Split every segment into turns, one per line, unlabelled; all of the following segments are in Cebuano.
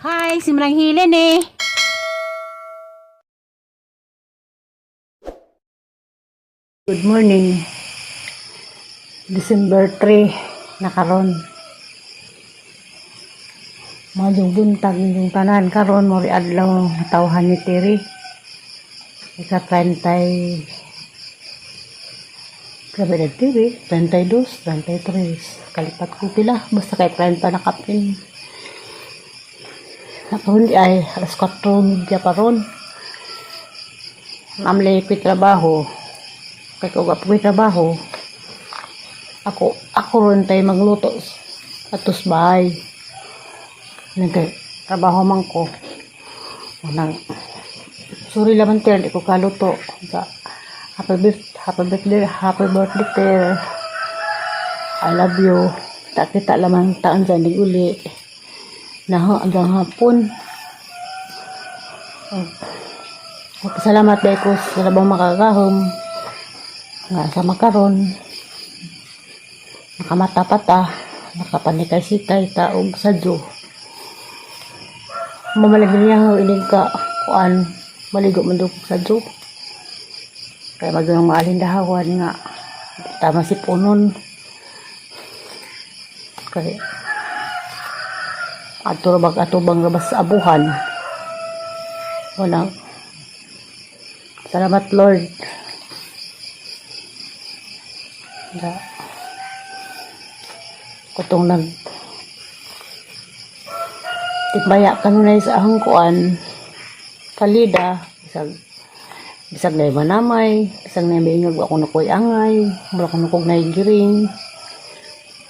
Hi, si Manang Helen eh. Good morning. December 3 na karon. Maayong buntag inyong tanan karon mo adlaw natawhan ni Terry. Ika 30, grabe na Terry, 32, 33. Kalipat ko pila basta kay 30 na kapin. Nakaroon di ay alas 4:30 pa ron. Namlay ko'y trabaho. Kay kung apo'y trabaho, ako, ako ron tayo magluto atos bahay. Nagkay trabaho man ko. Unang, sorry laman Ter, di ko kaluto. Sa, happy birthday, happy birthday, Ter. I love you. Kita laman taan sa uli. Naha, hanggang hapon. Oh. Salamat dahil ko sa labang makagahom nga sa makaron nakamata pa ta, nakapanikay-sikay ta og sadyo mamalag niya inig ka kuan maligo man daw kog sadyo kay magyong maalindahawan nga tama si punon kay ato bag ato bang rabas sa abuhan. Wala. Salamat, Lord. Da. Kutong nag timbaya kanunay sa ahong kuan kalida, bisag bisag na manamay, bisag na maingag ako na ko'y angay, mura ko na kog giring.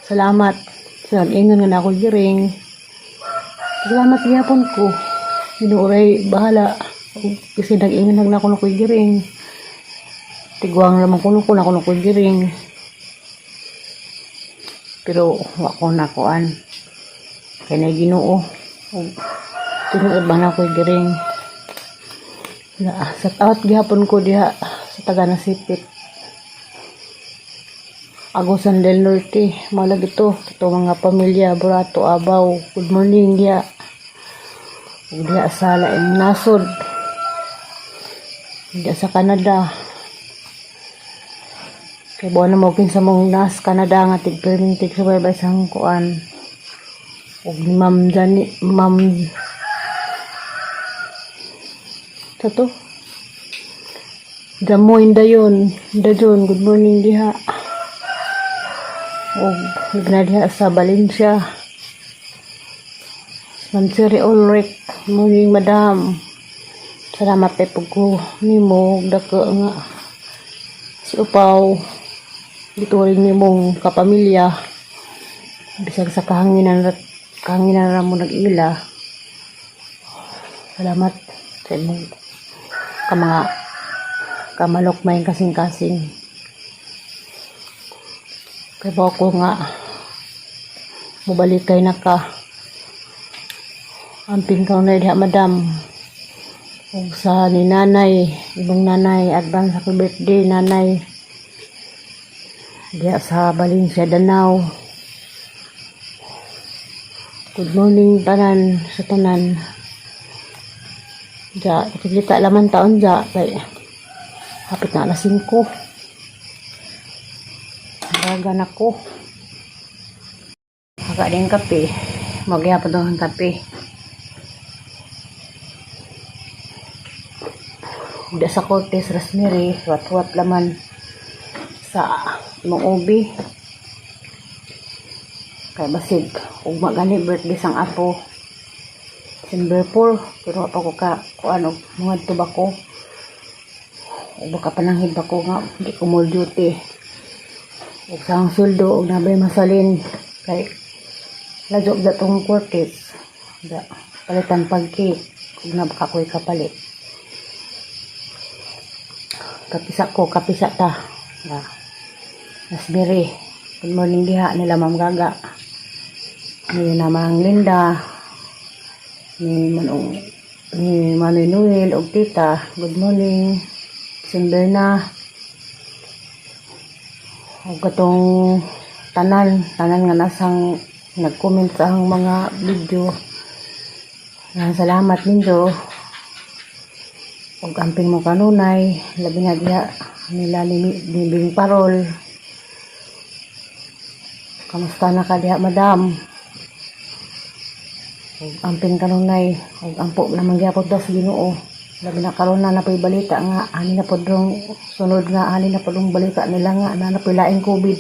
Salamat sa ingon nga na ako giring. Salamat gyapon ko. Ginoo bahala kasi nag-ingon na ako na ko'y giring. Tiguang naman kuno ko na ako na ko'y giring. Pero wa ko na kuan. Kay na Ginoo. Ug tinuod ba na ko'y giring. Na, sa out gihapon ko diha sa taga Nasipit. Agusan del Norte, malag ito. Ito mga pamilya, Burato, Abaw. Good morning diha. Ug diha sa laing nasod. Diha sa Canada. Kay buwan na mo kinsa mong nas Canada nga tig perming tig subaybay sa kuan. Ug ni Ma'am Jani, Ma'am sa to. Jamoy dayon, dayon, good morning diha. Ug na diha sa Valencia. Ma'am Siri Ulrich, morning, madam. Salamat kay pagko nimo dako nga si Upaw dito rin nimong kapamilya bisag sa kahanginan ra mo nag-ila. Salamat sa imong ka mga kamalok may kasing-kasing. Kay ba ko nga mubalik kay naka amping ka na diha, madam. Ug sa ni nanay, imong nanay, advance happy birthday, nanay, diha sa Valencia, Danao. Good morning tanan sa tanan. Ja, kita laman taon ja kay hapit na alas 5. Haragan ako. Haka din kape. Magyapon daw ang kape. Uda sa Cortez, Rosemary, wat-wat laman sa imong ubi. Kay basig, ugma gani birthday sang apo. December 4, pero pa ko ka, kuan og mga tubako. O baka pananghid ba ko nga di ko mo duty. Ug sa ang sweldo og nabay masalin kay ladyo da tong Cortez. Da palitan pag cake ug na baka ko'y kapalit. Kapisa ko, kapisa ta. Da. Raspberry. Good morning diha nila Ma'am Gaga. Ni Namang Linda. Ni Manong ni Manoy Noel og tita. Good morning. December na. Og katong tanan, tanan nga nasang nag-comment sa ang mga video. Maraming salamat ninyo. Ug amping mo kanunay, labi na diha nila ni Bing Parol. Kamusta na ka diha, madam? Ug amping kanunay, ug ampo naman gyapon ta sa Ginoo. Labi na karon na napoy balita nga ani na pod rong sunod nga ani na pod balita nila nga na napoy laing COVID.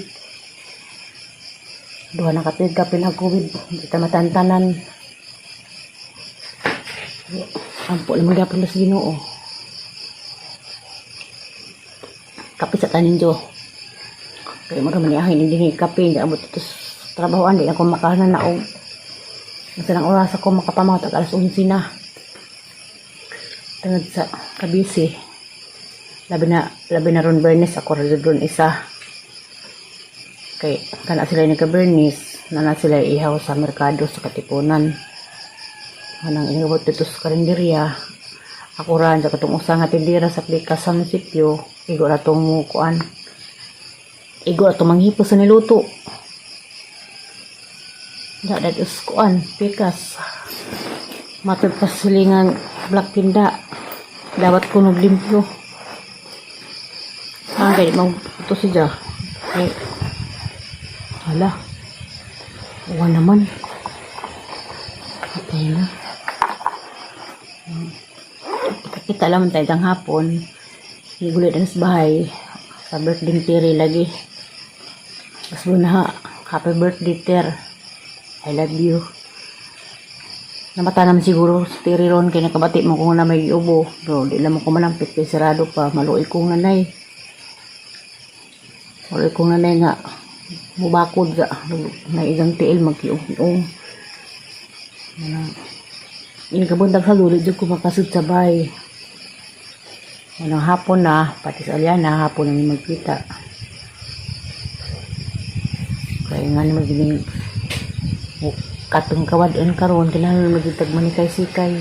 Duha na ka tuig kapin ang COVID, di ta matantanan. Ampo naman gyapon ta sa Ginoo. Kape sa tanin Jo. Kaya mo raman niya hindi ni kape, hindi abot ito sa trabahoan, di ako makahanan na og Masa ng oras ako makapamawat, tag alas 11 na. Tungod sa kabisi. Labi na ron Bernice, ako rin ron isa. Kay, kana sila ni ka Bernice, na na sila ihaw sa merkado sa Katipunan. Anang inabot dito sa karinderya. Ako ran sa katong usa nga tindera sa Plika sa munisipyo, igo ra tong kuan. Igo ra tong manghipos sa niluto. Da dat us kuan, pikas. Matod pa silingan Black Tinda. Dapat ko limpyo. Ah, kay mag ito siya. Ay. Hala. Uwan naman. Okay na. Kita lang tayo tang hapon. Higulit na sa bahay. Sa birthday Terry lagi. Mas na, happy birthday, Ter. I love you. Namata naman siguro si Terry ron kay nakabati mo kung na may ubo. Pero di lang mo ko malampit kay sarado pa. Maluoy kong nanay. Maluoy kong nanay nga mubakod ga na igang tiil magkiong-kiong. Ano, ini kabuntag sa duli jud ko makasud sa bay. Anong hapon na, pati sa Aliana, hapon na mi magkita. Kaya nga naman gining katong kawad-an karon, kinahanglan magitag manikay sikay.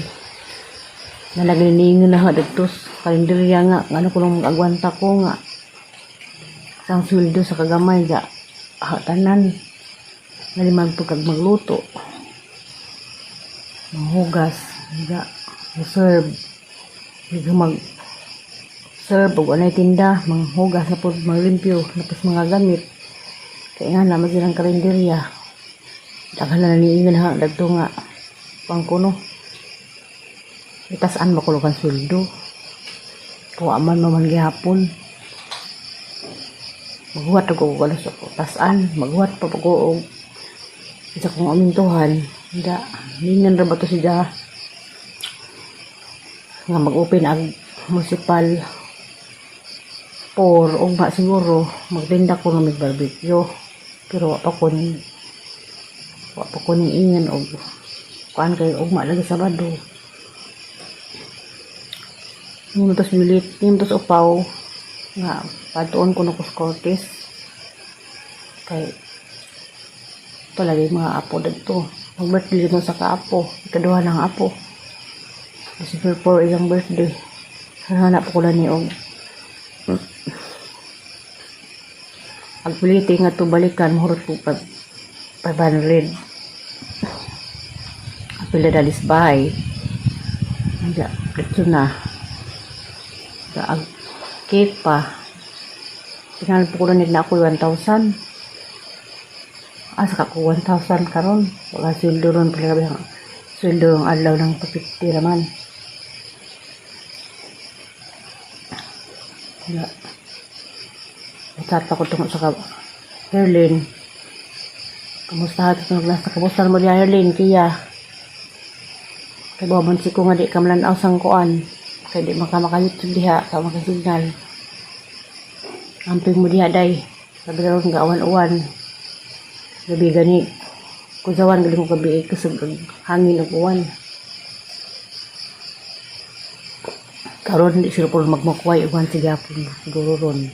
Nalagay na dagtos karinderya nga ngano ko nung mag-agwanta ko nga sang sweldo sa kagamay ga ah, tanan naliman po kag magluto, manghugas ga, serve ga, mag serve ug anay tinda, manghugas na po, maglimpyo napos mga gamit, kay nga naman silang karinderya, daghan na niingon ha dagto nga pangkuno itasaan ba ko ang sweldo. Kuha man maman gihapon maghuwat ako og alas ako tasan maghuwat pa ko og isa kong amintuhan da ningan ra ba to siya nga mag-open ang municipal 4 ugma, siguro magtinda ko ng barbecue, pero wa pa ko ning ingan og kuan kay ugma lagi, Sabado. Nimo tos bilit, nimo tos upaw nga patuon ko na ko sa Cortez kay palagi mga apo dadto. Mag birthday dito sa kaapo, ikaduha ng apo, December 4 ilang birthday. Hanap ko lang ni og agpiliti nga to balikan mahurot ko pa 500 apila dalis bahay. Anja, ito na ag cake pa, kinahanglan po ko na ako 1,000. Asa ka ko 1,000 karon? Wala sweldo ron, pala gabi sweldo ang adlaw ng pa-50 raman. Wala. Chat ako tungkol sa Herlin. Kamusta ito naglas na kamusta mo diya, Herlin, kiya? Kay baban si ko nga di ka malanaw sang kuan. Kay di maka maka-YouTube diha, ka maka-signal. Amping mo diha, day. Sabi ron nga awan-uwan. Gabi gani. Kusawan galing ko gabi kusog ang hangin ug uwan. Karon di sila po magmakway uwan si gapon siguro ron.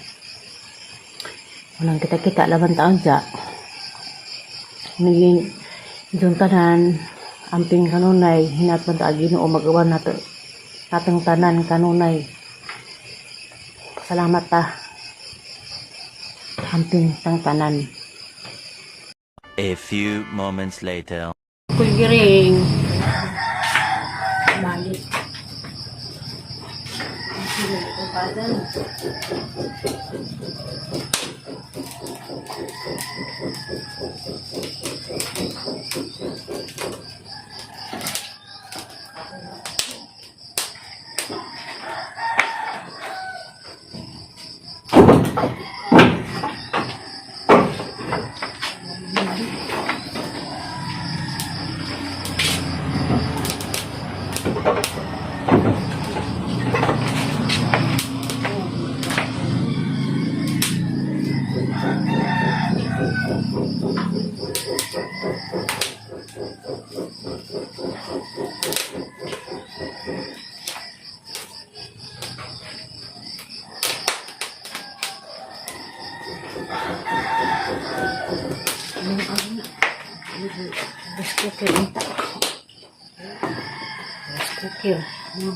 Walang kita-kita laban taon siya. Naging yung tanan, amping kanunay, hinatman ta Ginoo magawa nato natong tanan kanunay. Salamat ta. Amping tang tanan.
A few moments later.
Kuy giring. Padan. Rice cooker unta. Rice cooker. No.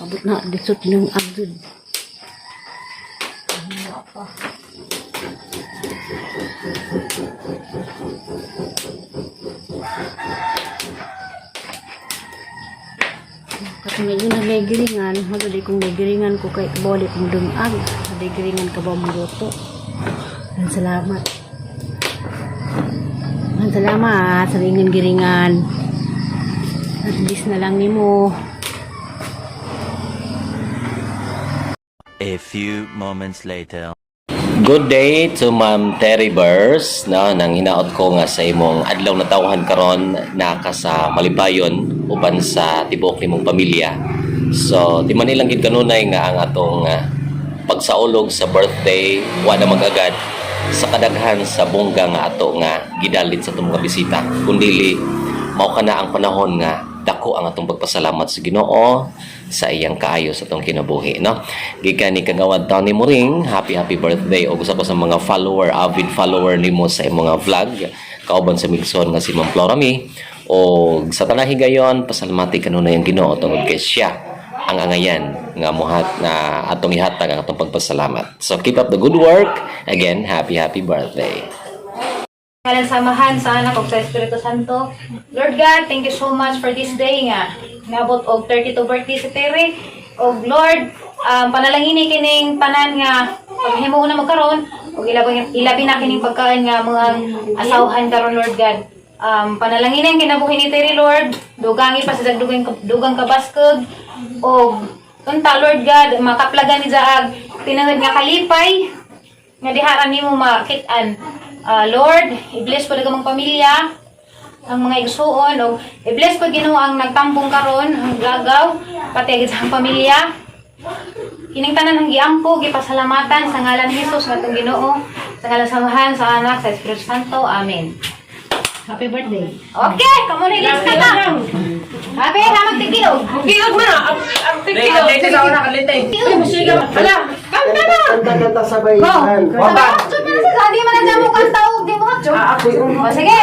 Abot na dito ng agdud. Ano pa? Kasi medyo na may giringan, di kong may giringan ko kay kabaw di kong dungag. May giringan ka ba luto. Ang salamat. Ang salamat sa ingon giringan. At least na lang nimo.
A few moments later.
Good day to Ma'am Terry Burrs, no, nang hinaot ko nga sa imong adlaw na tawhan karon naka sa malipayon uban sa tibuok nimong pamilya. So, di man ilang gid kanunay nga ang atong pagsaulog sa birthday wa na magagad sa kadaghan sa bongga nga ato nga gidalin sa atong mga bisita. Kundili mao kana ang panahon nga dako ang atong pagpasalamat sa Ginoo sa iyang kaayo sa atong kinabuhi, no? Gikan ni Kagawad Tony Moring, happy happy birthday og usa ko sa mga follower, avid follower nimo sa imong mga vlog kauban sa Migson nga si Ma'am Flora Mi. Og sa tanang higayon, pasalamati kanunay ang Ginoo tungod kay siya ang angayan nga muhat na atong ihatag ang atong pagpasalamat. So keep up the good work. Again, happy happy birthday.
Ngalan sa Amahan, sa Anak, ug sa Espiritu Santo. Lord God, thank you so much for this day nga. Nabot og 32 birthday si Terry. Og Lord, panalangini kining tanan nga paghimuon na magkaron ug ilabi, ilabi na kining pagkain nga mga asawhan karon, Lord God. Panalangini ang kinabuhi ni Terry, Lord. Dugangi pa sa dugang, dugang kabaskog og unta, Lord God, makaplagan ni Jaag tinangad nga kalipay nga diha nimo makit-an. Ah, Lord, i-bless po mong pamilya, ang mga igsuon, o i-bless po Ginoo ang nagtambong karon, ang gagaw, pati agad sa ang pamilya. Kining tanan ang giampo, gipasalamatan sa ngalan ni Jesus nga atong Ginoo, sa ngalan sa Amahan, sa Anak, sa Espiritu Santo. Amen.
Happy birthday.
Okay, kamo na ilista ta. Happy, hamag tigiog.
Giog mo na! Ang tigil! Hala! Kanta na!
Kanta-kanta sabay.
Go. Sabay, man sa di man na mo kanta og di mo hatso. O sige.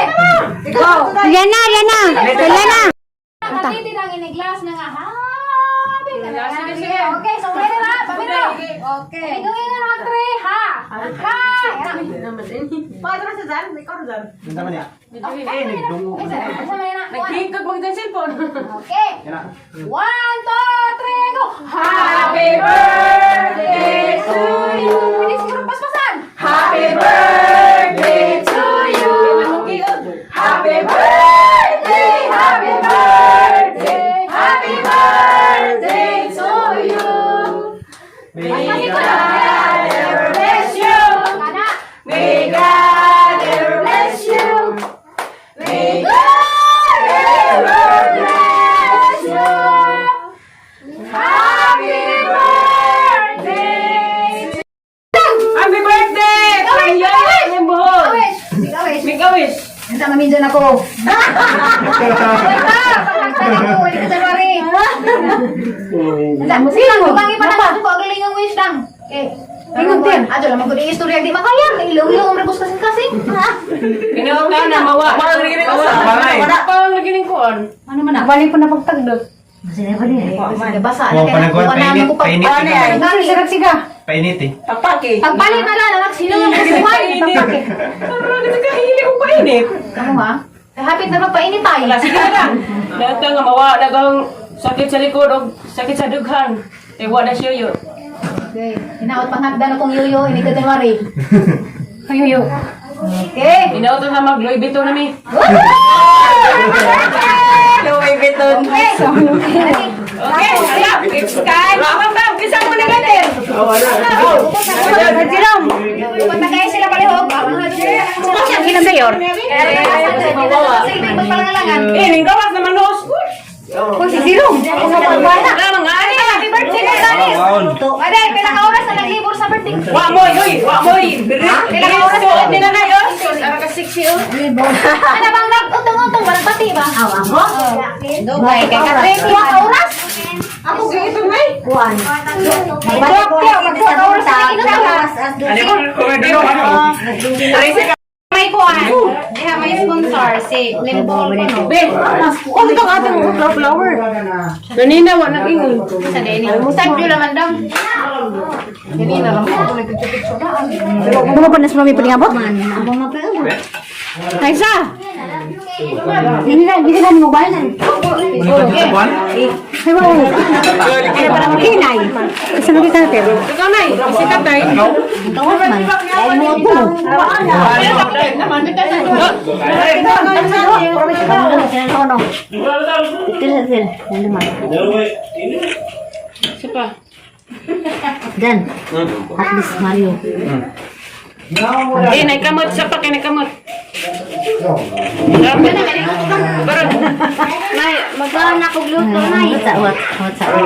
Go.
Rihanna, Rihanna. Rihanna.
Nakatiti ang iniglas na nga. Happy ka na. Sige, okay. So, ready na? Pamito. Okay. Ikaw nga na tre, ha? Ha!
Ganda man niya. Eh, nagdungo.
Naghingkag mo dyan cellphone.
Okay.
Yan na.
One, two, three, go! Happy birthday to you! Pwede siguro paspasan!
Happy birthday to you! Happy birthday! Happy birthday! Happy birthday to you! May God ever bless you!
Kana!
May God ever bless you! May God ever bless you! Happy birthday! Happy birthday!
Wish!
Ang buhok!
Wish! Wish!
Make a wish!
Nasa maminsan ako. Pagkaktan ako, wala ka January. Nasa, sige lang, bang ipanang ko, agaling ang wish lang. Okay. Ingon din. Ajo lamang ko di istorya di makaya. Ilaw-ilaw ang rebus kasing-kasing.
Ginawa ka na, mawa. Wala pa ang nagiling kuan.
Ano man na?
Balik po na pagtagdot.
Basa
Oh,
na kaya
panagwan,
nakuha na
painit,
ako pag
painit.
Palit
Siga, siga.
Painit eh.
Pagpaki.
Pagpalit na lang, anak, sino ang kasuhan? Pagpake.
Parang kasi kahili ko painit.
Ano ha? Hapit na magpainit tayo.
Wala, sige na lang. Lahat nga mawa, daghang sakit sa likod o sakit sa dughan. Eh, wala siya yun.
Okay. Hinaot panghagdan akong yuyo ini ka January. Yuyo. Okay.
Hinaot na mag Louis Vuitton na mi.
Louis Vuitton. Okay.
Okay, ala. Sky. Ma'am, ma'am, kisang mo na gatin.
Patagay sila palihog.
Sino mayor?
Eh, ning gawas naman noos.
Kung si Zero.
Wala mga ani.
Happy birthday, Danis! Aday, pila ka oras na naglibor sa birthday?
Wa moy, uy, wa moy.
Pila ka oras
Suot nila na yun. Sus, ara ka sexy oh.
Ano bang nag-utong-utong? Walang pati ba? Awa mo? Dugay, kay Katrin, tuwa ka oras?
Ako gito nay.
Magtuwa ka oras na naginutong. May kuwan. Diha may sponsor si Limbol kuno.
Be, oh, ito ang atong flower. Ganina wa nang ingon.
Sa deni. Thank you laman dam. Ganina lang ako nagpicture-picture na.
Mo pa na sa mami palingabot? Kaisa! Hindi na ni mobile. Ay, wow. Kaya pala makinay. Isa lagi ka natin.
Ikaw nay, si tatay. Sipa.
Dan. At least Mario.
Eh, nay kamot sa pa kay nay kamot. Pero
Nay, magkaon na kog luto, nay. Sa wat, wat sa wat.